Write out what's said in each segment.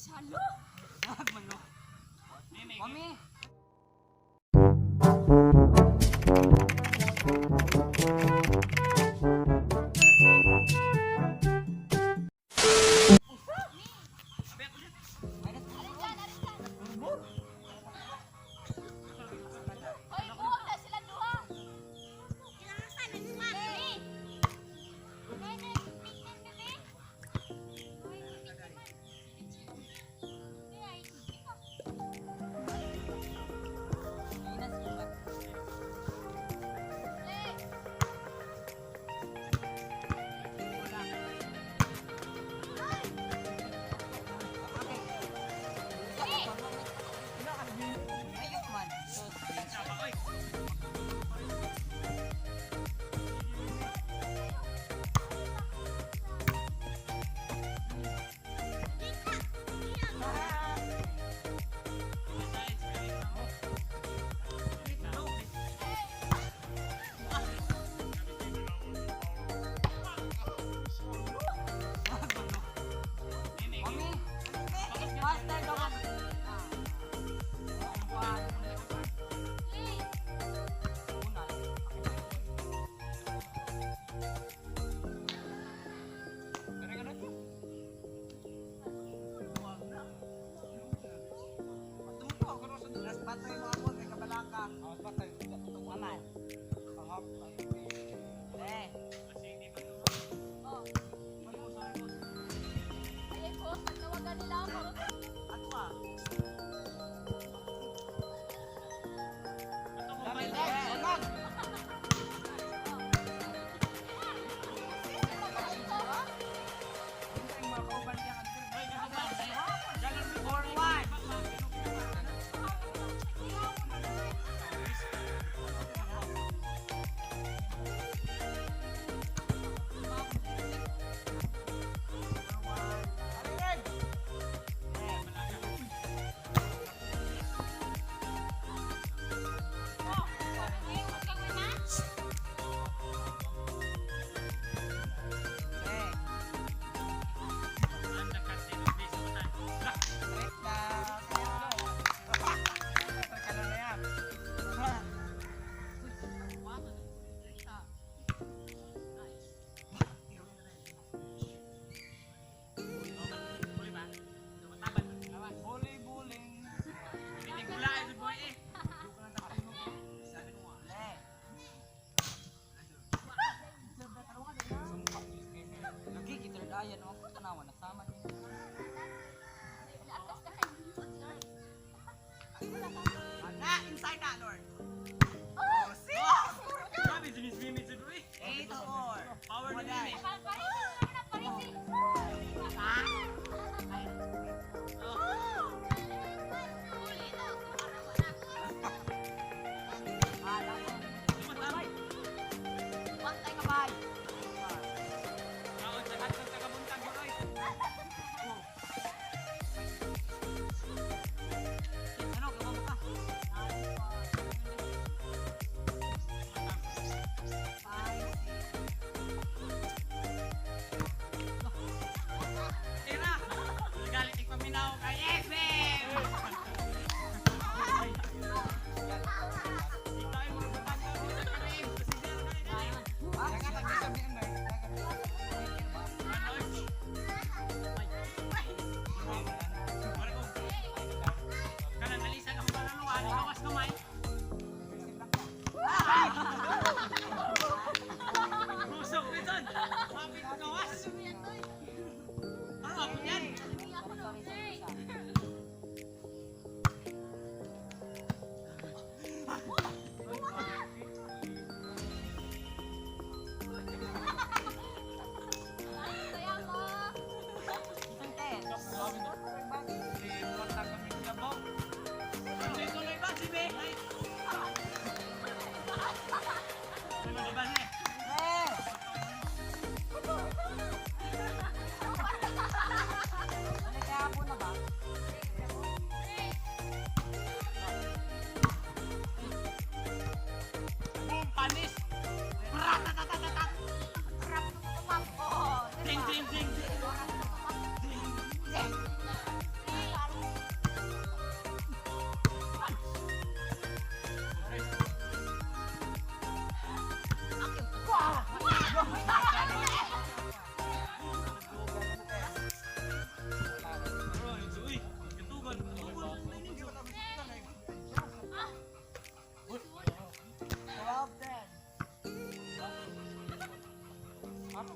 Salo. Mano. Mami. Hoy, buwag na sila duha. Ni. Ayok man. Mami. Master dog. Oh. Ay, boss, nagtawagan nila ako. Lagi kita ayan ako tanawa na sama. Lakas na kayo. Ana, inside na, Lord. Oh! 8-4. Power ni Mimi. Parisi na parisi. Pantay ka bay. Ano ka ka? Tira! Nagalit ikaw kay FM! Kanang alisa ka palaluan, gawas kamay. Rusok minsan. Kapit gawas. Ano ako yan? Kaya mo. Tuloy-tuloy ba si Be? Ano ba niya?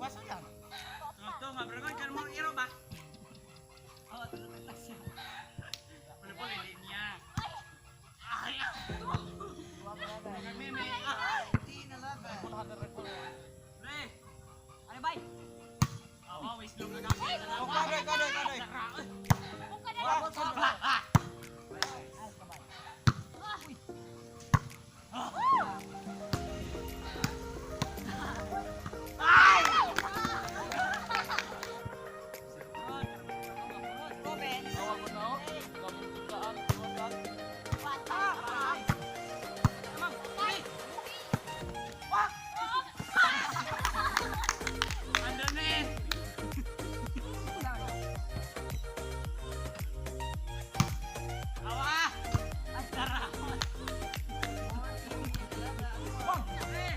Waso lang. Ito nga, bro. Kan mo iro ba? Oh, tulog siya. Wala po linya. Ay. Meme. Ah. 15-11. Pre. Ano bay? Oh, always look at Oh, kadoy, kadoy, kadoy. Kung ka na Ah! Ando na eh. Awa! Tara! Pre!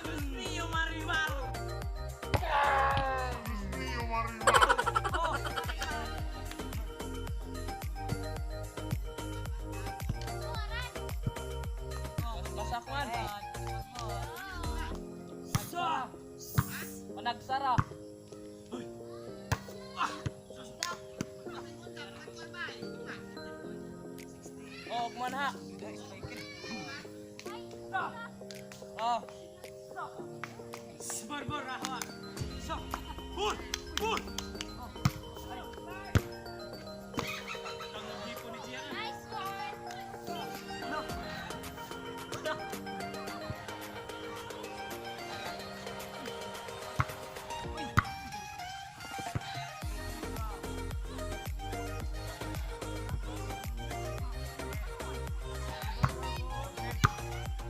Dios mío, Maribel. Dios mío, Maribel. Basakwan. Sa. Managsara. Oh, man ha. Oh. Bor, awa. So, bur, bur. Ang tipo ni Gia. Nice one.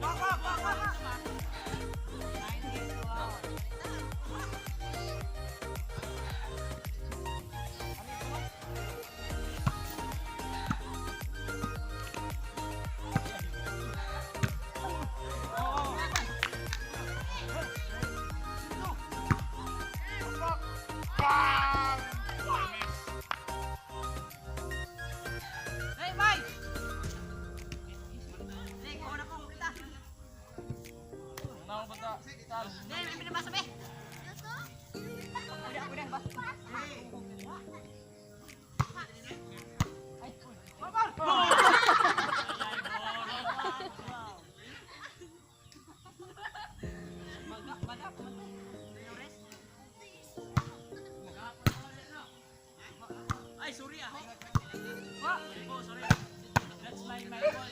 Baka, baka. Bang! Miss. Hey, May! Hey, kuha na ko kita. Nang bata. Tal. Hey, may pinabasa be. Udah, udah, bas. Ay, sorry ah. Oh, sorry. That's my fault.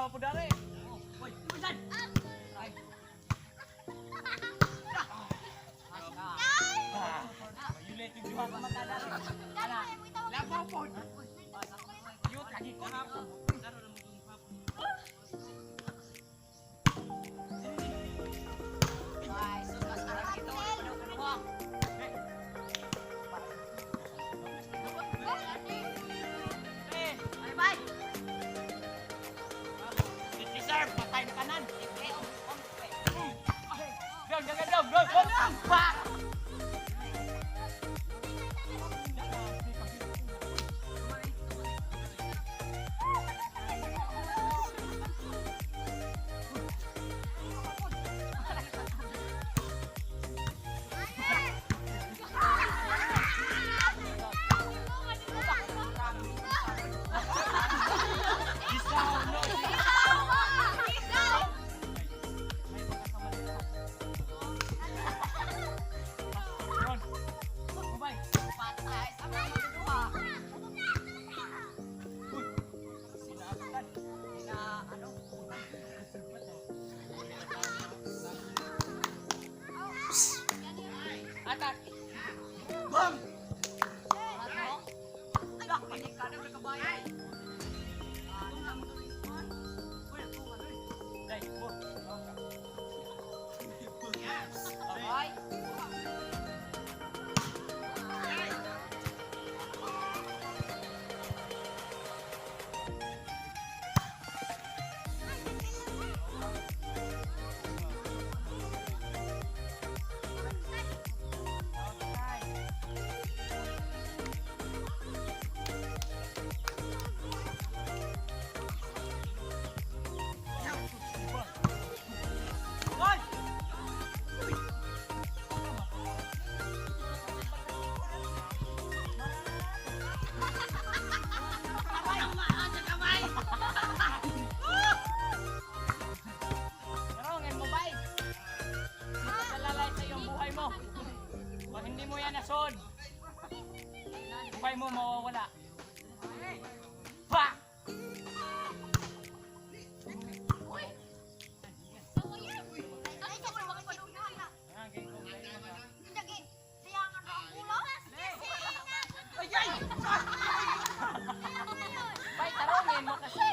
po dali. Uy, bisan. Ay. Mayulit yung duha ka mata dali. Labaw po. Yut, lagi ko. Ay, sus, arang ito. Ano kanuha? Eh, Ay, bye. deserve, patay na kanan. Dog, dog, dog, dog, dog. Pa! Ron. Bye. Patay sa mga duha. Sinabutan. Na ano? Atak. Bang! Ay, panik ka na kabayan. Dai, bo. Ay. Hoy! Tarongin mo, bay. Nakasalalay sa iyong buhay mo. Pag hindi mo yan nasod, buhay mo mawawala. Pa! Ay, ay! Bay, tarongin mo kasi.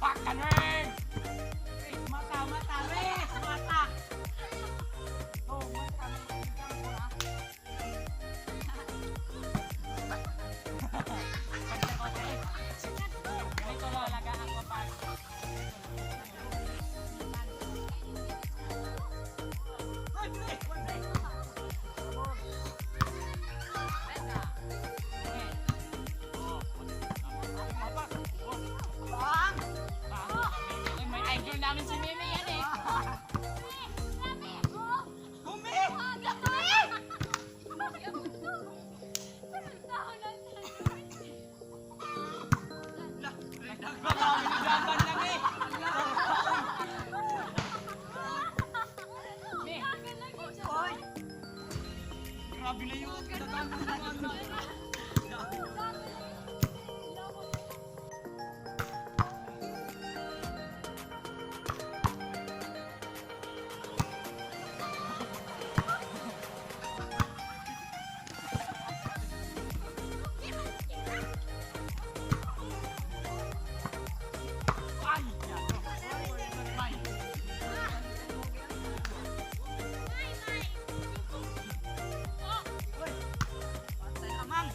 Pakanin! Mata, mata, res! Mata! Oh, mata. Ganito lang alagaan ko pa. Bang! Ay, may idol namin si Mimi yan eh. Gumi! Laban lang eh. Mi, Oy! Grabe na yun. Ay! Bay. Patay amang!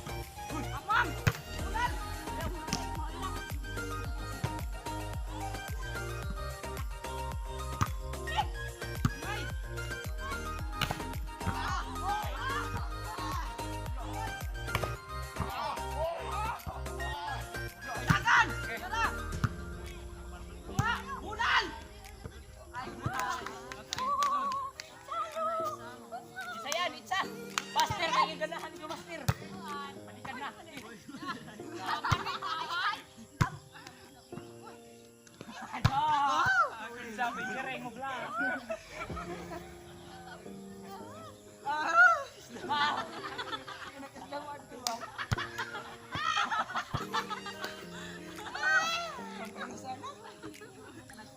Bla, pinyere mo bla.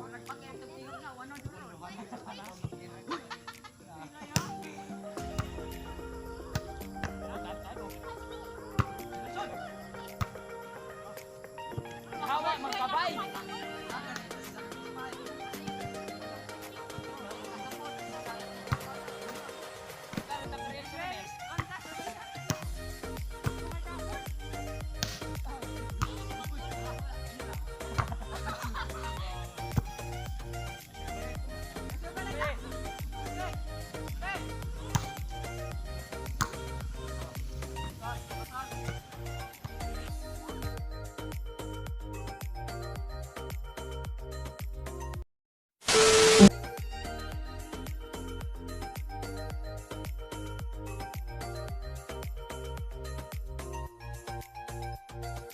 Nagpakita ng tingog na, 100.